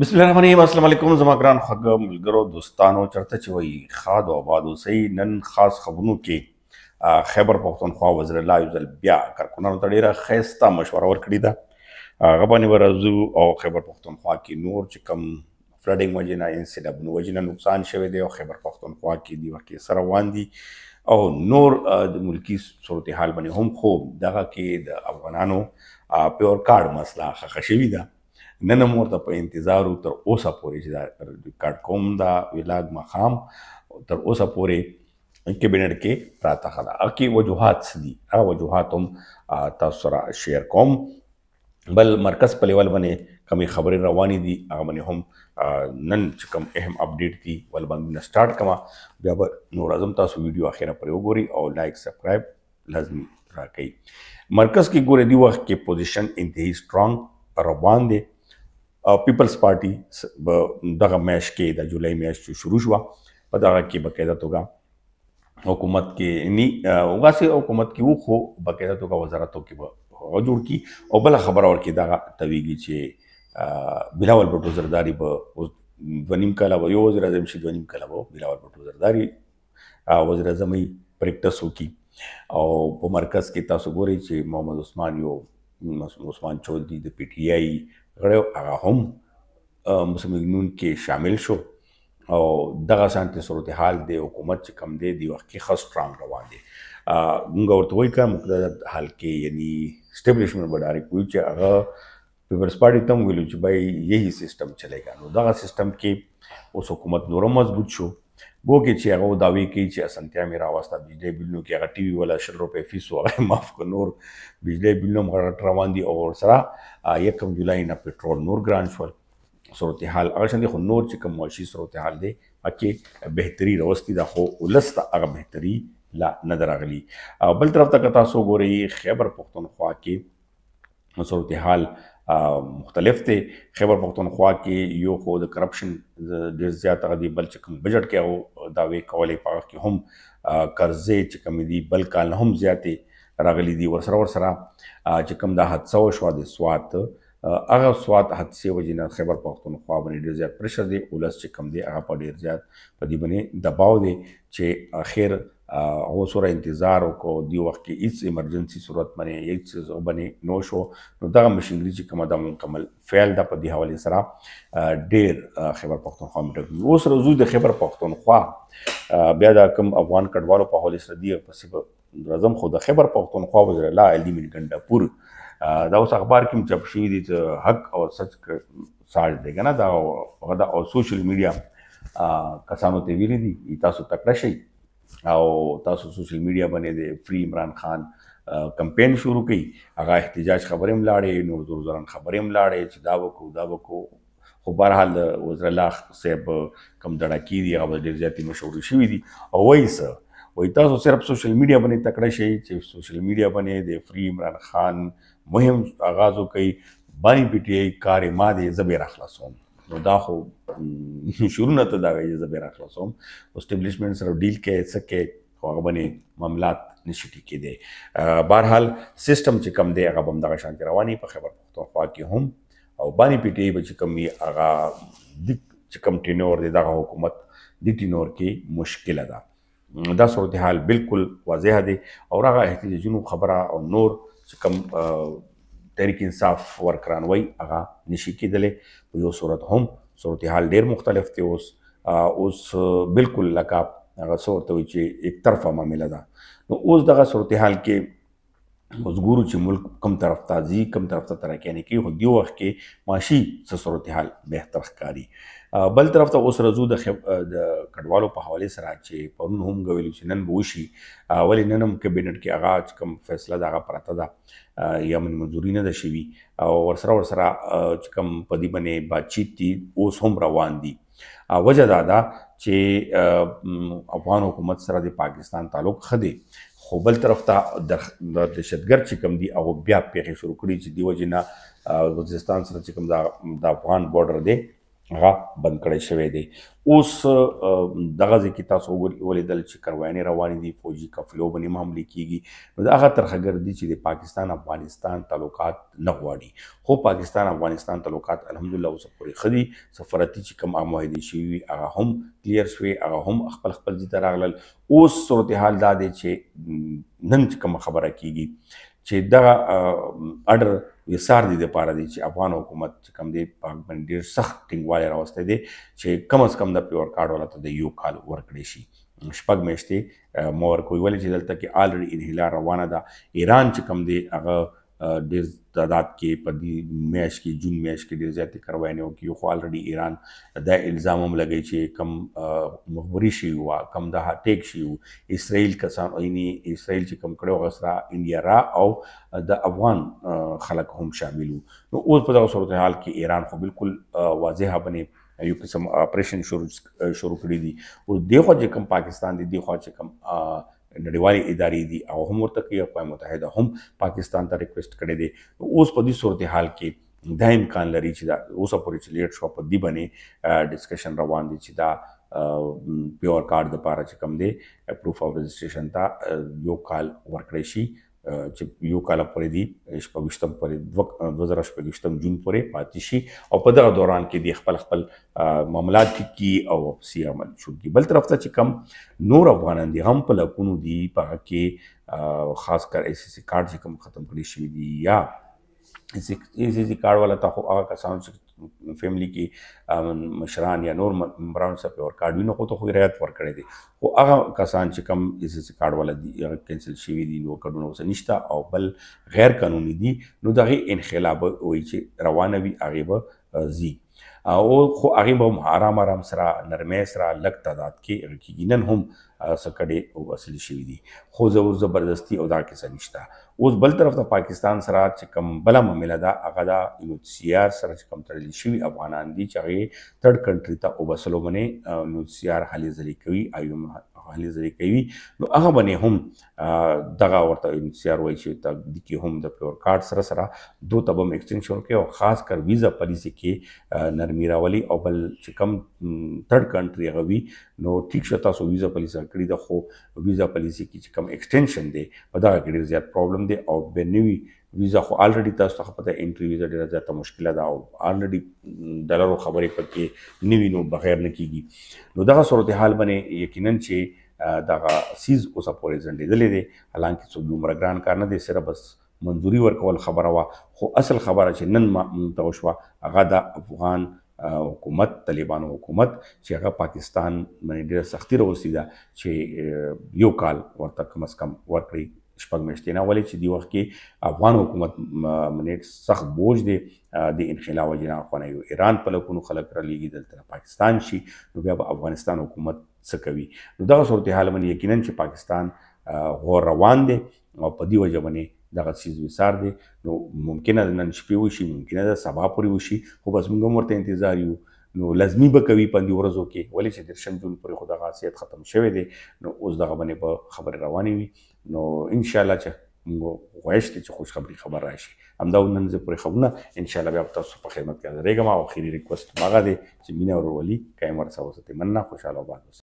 بسم الله الرحمن الرحیم. السلام علیکم زما ګران خوږ ملګرو دوستانو، چرته چې وایي ښاد او آباد اوسئ. نن خاص خبرونو کې خیبر پښتونخوا وزیر الله یو ځل بیا کارکنانو ته ډېره ښایسته مشوره ورکړې ده، هغه باندې به راځو. او خیبر پښتونخوا کې نور چې کوم فلډینګ وجې نه، انسلابونو وجې نه نقصان شوی دی، او خیبر پښتونخوا کې دی وخت کې سره روان دي، او نور د ملکی صورتحال باندې هم. خو دغه کې د افغانانو پیور کارډ مسله ښه شوې ده. نن هم ورته په انتظار وو تر اوسه پورې چې دا ریکارډ کوم، دا ویلاګ ماښام تر اوسه پورې کیبینټ کې پراته ده. هغه کې وجوهات څه دي، هغه وجوهات هم تاسو سره شیر کوم. بل مرکز په لیول باندې کومې خبرې روانې دي، هغه باندې هم نن چې کوم اهم اپډیټ دي ول باندې نه سټارټ کما، بیا به نور اعظم تاسو ویډیو اخیره پرې وګورئ او لایک سبسکرایب لازمي راکړئ. مرکز کې ګورئ دی وخت کې پوزیشن انتهایی سترانګ روان دی. پیپلز پارټي دغه میاشت کې، د جولای میاشت چې شروع شوه، په دغه کې باقاعده توګه حکومت کې نی وغاسې حکومت کې وو، خو باقاعده توګه وزارتو کې به هغه جوړ کړي. او بله خبره ورکې دغه ته ویږي چې بلاول بټو زرداري به اوس 2.5 کاله به یو وزیر اعظم شي، 2.5 کاله به بلاول بټو زرداري وزیر اعظمۍ پریکټس وکړي. او په مرکز کې تاسو ګورئ چې محمد عثمان، یو عثمان چودري د پي ټي آی غړی، هغه هم مسلم لیګ نون کې شامل شو. او دغه شانتې صورتحال دی. حکومت چې کوم دی دی وخت کې ښه سترانګ روان دی. موږ ورته وایو که مقتدر حال کې، یعنی اسټبلشمنټ به ډایرکټ وایو چې هغه پیپلز پارټي ته هم ویلو چې بھائی یہی سیستم چلے گا. نو دغه سیستم کې اوس حکومت نور هم مضبوط شو. ګو کې چې هغه دعوې کوي چې اسانتیا مې راوسته بجلی بلونو کې، هغه ټي وي والا 100 روپۍ فیس و هغه معاف کړ، نور بجلی بلونه هم غټ روان دي. او ورسره 1 جولای نه پټرول نور ګران شول. صورتحال هغه شان دی، خو نور چې کوم معاشي صورتحال دی پکې بهتري راوستي ده، خو ولس ته هغه بهتري لا نه ده راغلي. او بل طرف ته که تاسو وګورئ خیبر پښتونخوا کې صورتحال مختلف دی. خیبر پښتونخوا کې یو خو د کرپشن ډېر زیات هغه دی، بل چې کوم بجټ کې هغه دعوې کولې په هغه کې هم قرضې چې کومې دي بل کال نه هم زیاتې راغلي دي. ورسره ورسره چې کوم دا حادثه وشوه د سوات، هغه سوات حادثې وجې نه خیبر پښتونخوا باندې ډېر زیات پریشر دی. ولس چې کوم دی هغه په ډېر زیات په دې باندې دباو دی چې اخر هغه سره انتظار وکړو. دی وخت کې هیڅ ایمرجنسي صورت باندې هیڅ باندې نو شو. نو دغه مشینري چې کومه ده مکمل فعل ده. په دې حوالې سره ډېر خیبر پښتونخوا میټر. اوس راځو د خیبر پښتونخوا بیا دا کوم افغان کډوالو په حوالې سره دی پسې به راځم. خو د خیبر پښتونخوا وزیر اعلی علي مین ګنډاپور دا اوس اخبار کې هم چاپ شوي دي چې حق او سچ ساز دی که نه، دا هغه دا او سوشل میډیا کسانو ته ویلي دي تاسو تکړه شئ او تاسو سوشل میډیا باندې د فری عمران خان کمپین شروع کړئ. هغه احتجاج خبرې هم لاړې، نور زور زوران خبرې هم لاړې چې دا وکړو دا وکړو. خو بهرحال د وزیر اعلی صاحب کوم دړکې دي هغه به ډېر زیاتې مشهورې شوي دي. او وایي څه، وایي تاسو صرف سوشل میډیا باندې تکړه شئ چې سوشل میډیا باندې د فری عمران خان مهم آغاز وکړئ، بانی پي ټي آی کار ما دی زه به یې راخلاصوم. نو دا خو شروع نه ته دا وایي زه به یې راخلاصوم، اسټبلشمنټ سره ډیل کوي څه کوي، خو هغه باندې معاملات نشي ټیکېدی. بهرحال سیستم چې کوم دی هغه به همدغه شانتې روان وي په خیبر پښتونخوا کې هم. او بانی پي ټي آی به چې کوم وي هغه د چې کوم ټینور دی دغه حکومت د ټینور کې مشکله ده. دا صورتحال بالکل واضح دی. او هغه احتجاجونو خبره او نور چې کوم تحریک انصاف ورکران وایي هغه نشي کېدلی په یو صورت هم. صورتحال ډېر مختلف دی اوس. اوس بالکل لکه هغه څه ورته وایي چې یک طرفه معامله ده. نو اوس دغه صورتحال کې اوس ګورو چې ملک کوم طرف ته ځي، کوم طرف ته ترقیانې کوي. خو دې وخت کې معاشي څه صورتحال بهتر ښکاري. بل طرف ته اوس راځو د کډوالو په حوالې سره چې پرون هم ویلو چې نن به وشي، ولې نن هم کبینټ کې هغه چې کوم فیصله ده هغه پرته ده یا منظوري نه ده شوي. او ورسره ورسره چې کوم په دې باندې باتچیت دي اوس هم روان دي. وجه دا ده چې افغان حکومت سره د پاکستان تعلق ښه دی، خو بل طرف ته د دهشتګرد چې کوم دي هغه بیا پېښې شروع کړي چې دې وجې نه وزیرستان سره چې کوم د افغان بارډر دی هغه بند کړی شوی دی. اوس دغه ځای کې تاسو ولیدل چې کاروانې روانې دي، فوجي قافلو باندې هم حملې کیږي. نو دا هغه ترهګر دي چې د پاکستان افغانستان تعلقات نه غواړي، خو پاکستان افغانستان تعلقات الحمدلله اوسه پورې ښه دي. سفارتي چې کوم معاهدې شوي وي هغه هم کلیر شوې، هغه هم خپل خپل ځای ته راغلل. اوس صورتحال دا دی چې نن چې کومه خبره کیږي چې دغه اډر وسار دي دپاره دی چې افغان حکومت چې کوم دی په باندې ډېر سخت ټینګوالی راوستی دی چې کم از کم د پیور کارډ والا ته د یو کال ورکړی شي، 6 میاشتې مه ورکوي. ولې چې دلته کې آلریډي انحلا روانه ده. ایران چې کوم دی هغه ډېر تعداد کې په دې میاشت کې، جون میاشت کې ډېر زیاتې کاروایانې وکړي، خو آلریډي ایران دا الزام هم لګوي چې کم مخبري شوي وه، کم د ټیک شوي وو اسرائیل کسان، یعنې اسرائیل چې کم کړی وو هغه سره انډیا را او د افغان خلک هم شامل وو. نو اوس په دغه صورتحال کې ایران خو بالکل واضح باندې یو قسم اپریشن شروع کړی دي. اوس دې خوا چې کوم پاکستان دی، دې خوا چې کوم نړیوالې ادارې دي هغه هم ورته کوي، اقوام متحده هم پاکستان ته ریکویسټ کړی دی. نو اوس په دې صورتحال کې دا امکان لري چې دا اوسه پورې چې لیټ شوه په دې باندې ډسکشن روان دی چې دا پیور کارډ دپاره چې کوم دی پروف اف رجسټریشن ته یو کال ورکړی شي، چې یو کال پورې دی شپږویشتم پورې، 2026 جون پورې پاتې شي، او په دغه دوران کې دی خپل خپل معاملات ټیک کړي او واپسي عمل شروع کړي. بل طرف ته چې کم نور افغانان دي هم په لکونو دي، په هغه کې خاص کر ای سي سي کارډ چې کوم ختم کړی شوي دي، یا ای سي سي کارډ والا ته خو هغه کسان چې فیملی کې مشران یا نور ممبرانو سره پیور کارډ وي نو خو ته خو رعایت ورکړی دی، خو هغه کسان چې کوم ای سي سي کارډ والا دي هغه کینسل شوي دي، نو کارډونه اوسه نشته او بل غیر قانوني دي، نو د هغې انخلا به وایي چې روانه وي، هغې به ځي، او خو هغې به هم آرام آرام سره نرمۍ سره لږ تعداد کې هغه کېږي. نن هم څه کډې وباسل شوي دي، خو زور زبردستي او دا کیسه نشته. اوس بل طرف ته پاکستان سره چې کوم بله معامله ده هغه ده یو سی آر سره چې کوم تړل شوي افغانان دي چې هغې تھرډ کنټري ته وباسلو باندې یو سی آر هلې ځلې کوي، ایو هلې ځلې کوي. نو هغه باندې هم دغه ورته یو سی آر وایي چې ته دې کې هم د پیور کارډ سره سره دوه ته به هم ایکسټینشن ورکوي، او خاص کر ویزا پالیسي کې نرمي راولي. او بل چې کوم تھرډ کنټري هغه وي نو ټیک شو تاسو ویزا پالیسي کړې ده، خو ویزا پالیسي کې چې کوم ایکسټینشن دی په دغه کې ډېر زیات پرابلم دی. او بیا نوي ویزا خو آلریډي تاسو ته پته انټري ویزا ډېره زیاته مشکله ده، او آلریډي ډالرو خبرې پکې نوي نو بغیر نه کېږي. نو دغه صورتحال باندې یقیناً چې دغه سیز اوسه پورې ځنډېدلی دی، حالانکه څوک دومره ګران کار نه دی، صرف بس منظوري ورکول خبره وه. خو اصل خبره چې نن ما مونږ ته وشوه هغه د افغان حکومت، طالبانو حکومت چې هغه پاکستان باندې ډېره سختي راوستې ده چې یو کال ورته کم از کم ورکړي، 6 میاشتې نه، ولې چې دې وخت کې افغان حکومت باندې سخت بوج دی د انخلا وجې نه. خو نه یو ایران په لکونو خلک رالیږي دلته پاکستان شي، نو بیا به افغانستان حکومت څه کوي؟ نو دغه صورتحال باندې یقیناً چې پاکستان غور روان دی، او په دې وجه باندې دغه څیز وسار دی. نو ممکنه ده نن شپې وشي، ممکنه ده سبا پورې وشي، خو بس موږ هم ورته انتظار یو. نو لازمي به کوي په دې ورځو کې، ولې چې 30 جون پورې خو دغه حیثیت ختم شوی دی، نو اوس دغه باندې به خبرې روانې وي. نو انشاءالله چې موږ خواهش دی چې خوشخبري خبر راشي. همدا نن زه پورې خبرونه انشاءالله بیا تاسو په خدمت کې حاضرېږم. او اخري ریکوست هغه دی چې مینه ورورولي قایم ورسره وساتئ. مننه، خوشحاله او آباد اوسئ.